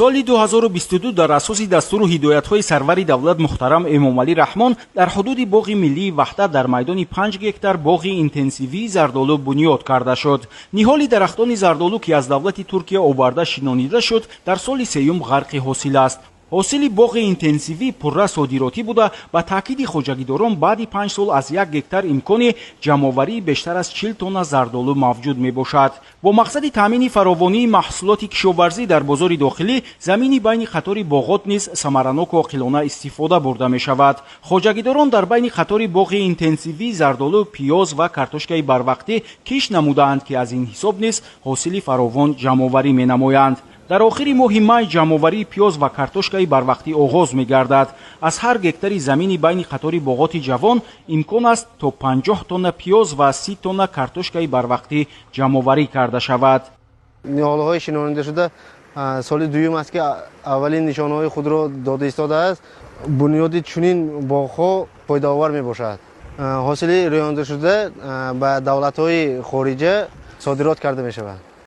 Соли 2022 дар асоси дастуру ҳидоятҳои сарвари давлат муҳтарам Эмомалӣ Раҳмон дар ҳудуди боғи миллии Ваҳдат дар майдони 5 гектар боғи интенсивии зардолу бунёд карда шуд. Ниҳоли дарахтони зардолу, ки аз давлати Туркия оварда шинонида шуд, дар соли сеюм ғарқи ҳосил аст. Ҳосили боғи интенсивӣ пурра содиротӣ буда, ба таъкиди хоҷагидорон, баъди 5 сол аз 1 гектар имкони ҷамъоварии бештар аз 40 тонна зардолу мавҷуд мебошад. Бо мақсади таъмини фаровонии маҳсулоти кишоварзӣ дар бозори дохилӣ, замини байни қатори боғот низ самараноку оқилона истифода бурда мешавад. Хоҷагидорон дар байни қатори боғи интенсивии зардолу, пиёз ва картошкаи барвақтӣ кишт намудаанд, ки аз ин ҳисоб низ ҳосили фаровон ҷамъоварӣ менамоянд. Дар охири моҳи май ҷамъоварии пиёз ва картошкаи барвақтӣ оғоз мегардад. Аз ҳар гектари замини байни қатори боғоти ҷавон имкон аст то 50 тонна пиёз ва 30 тонна картошкаи барвақтӣ ҷамъоварӣ карда шавад. Ниҳолҳои шинонидашуда соли дуюм аст, ки аввалин нишонаҳои худро дода истодааст. Бунёди чунин боғҳо фоидаовар мебошад. Ҳосили рӯёндашуда ба давлатҳои хориҷа содирот карда мешавад.